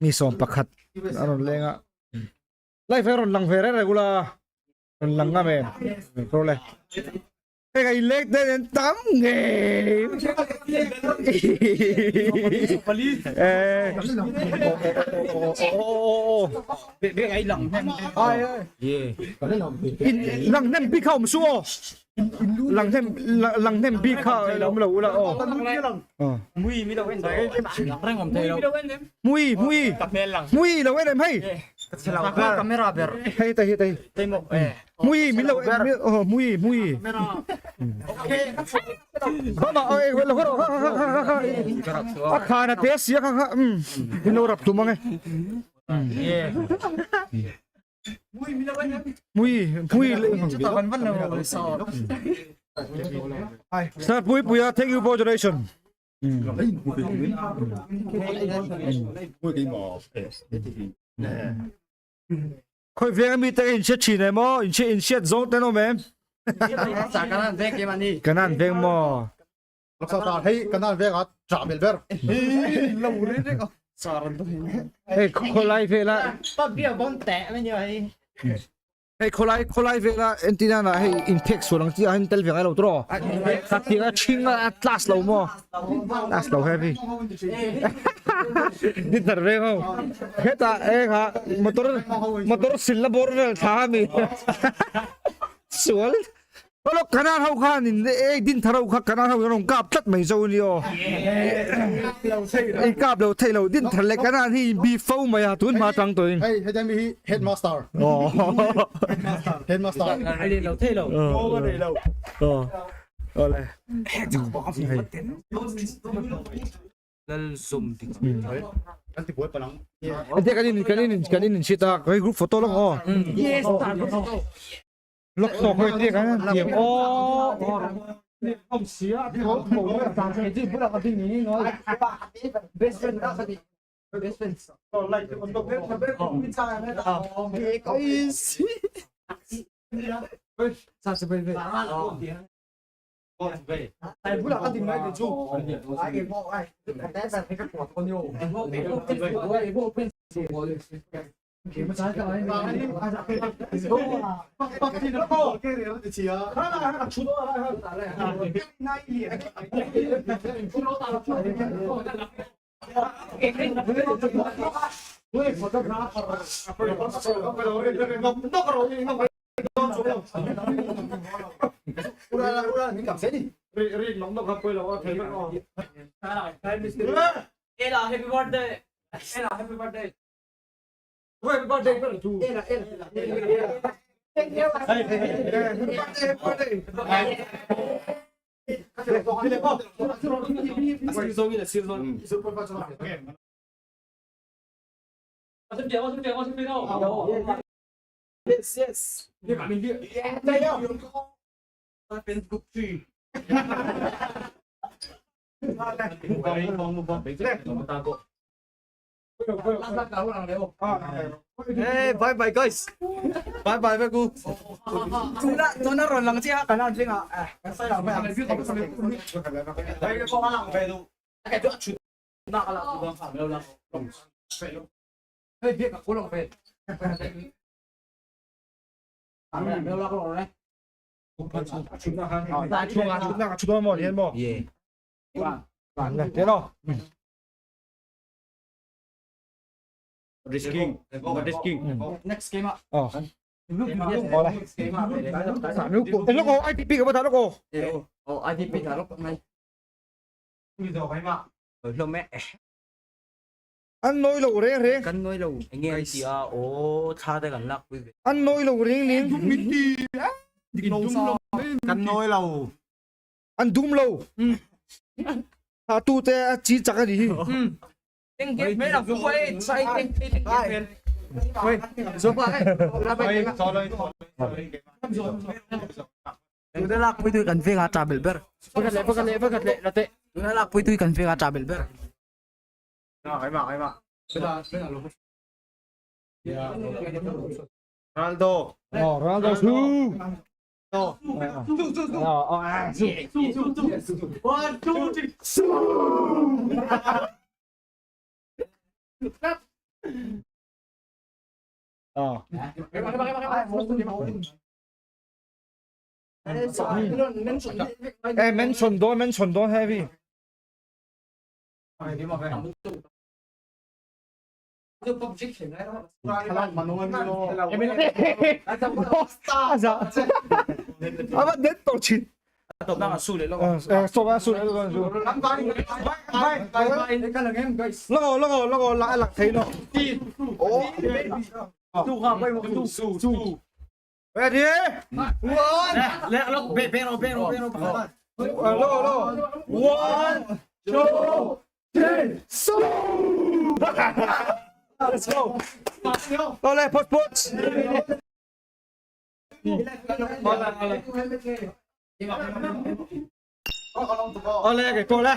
Mi sawm pakhat a rawn leng a live a rawn lang ve reng reng ula rawn lang ngam em rawh le hei ka inleng te nen tam ngei lang hnem bik kha awm su aw lang hnem lang hnem bik kha awm lo ula aw Mui mi lo en reng awm thei lo. Mui mui mui lo en em hei. Camera ber. Hei ta hi ta hi. Tei mo eh. Mui min lo en oh mui mui. Okay. Ba ma oi lo ho a khana te sia kha kha um min lo rap tum ange. Mui mi lo en em. Mui mui Chuta kan van lo sa. Sir Pui Puia thank you for donation. Khoi veng ami te in hriat thin em aw in hriat in hriat zawng ten awm em Kanan veng em ani. Kanan veng maw Hei kanan veng a tra bel ber. Lo re re ka. Saran to Hei khawlai vela Pa bia bon te me ni ai. Hei khawlai khawlai vela entina na hei inphek sual ang chi a hin tel ve ngai lo tawh kha tiang a thing a class lo maw class lo heavy ni tar veng ho hetah eng ah motor motor sil na bawr vel thla ami sual Olo kanan ho khan in ei din thar ho kha kanan ho in rawn kap tlat mai zo ni aw. Ei kap lo thei lo din thar leh kanan hi in bi fo mai a tun hma tang tawh in. Hei hetiang mi hi headmaster. Headmaster. Ai lo thei lo. Aw. Awle. Lal zum dik. Kan ti buai palang. Ente kan in kan in kan in shit a kai group photo lang aw. Yes, group photo. Lok tawk hoi te kan tiam aw. Happy birthday. Happy birthday. Yes, yes. Hey, bye bye guys. Bye bye ve ku. Tuna tuna ron lang chia kan an tlinga. Eh, kan sai lang mai. Ai ko lang ve du. Cái chỗ chụp na ka la tu bang pham lo la. Hey, biết cả cô lang ve. Am lo la ko le. Chhunga chhunga maw hian maw. Yeah. Thế nào? Risking. Risking. Next game ạ. Ờ. Lúc có ITP cái bắt đầu Ồ, ITP thả lúc này. Lo mẹ. Anh nói lâu reng reng. Kan nói lâu. Anh nghe chị à, ô tha đây gần lạc quý vị. Anh nói lâu reng reng. Kan noi lo. Anh dum lâu. À tu te chi chắc cái gì? Tiếng game mấy là cũng quay sai tiếng tiếng game. Rồi qua đây. Ra bên Tuna lak pui tui kan veng a travel ber. Pakat le pakat le pakat le late. Tuna lak pui tui kan veng a travel ber. Ronaldo. Ờ, Ronaldo su. Ờ. Ờ, ờ, à, su. One, two, three. Eh mention dawn mention dawn heavy. Ava net to chin. So su su. Lo lo lo la lạc thấy nó. Ready? One. Lo lo. One, two, three, so. Let's go. Ole, put put. Ole, cái cô le.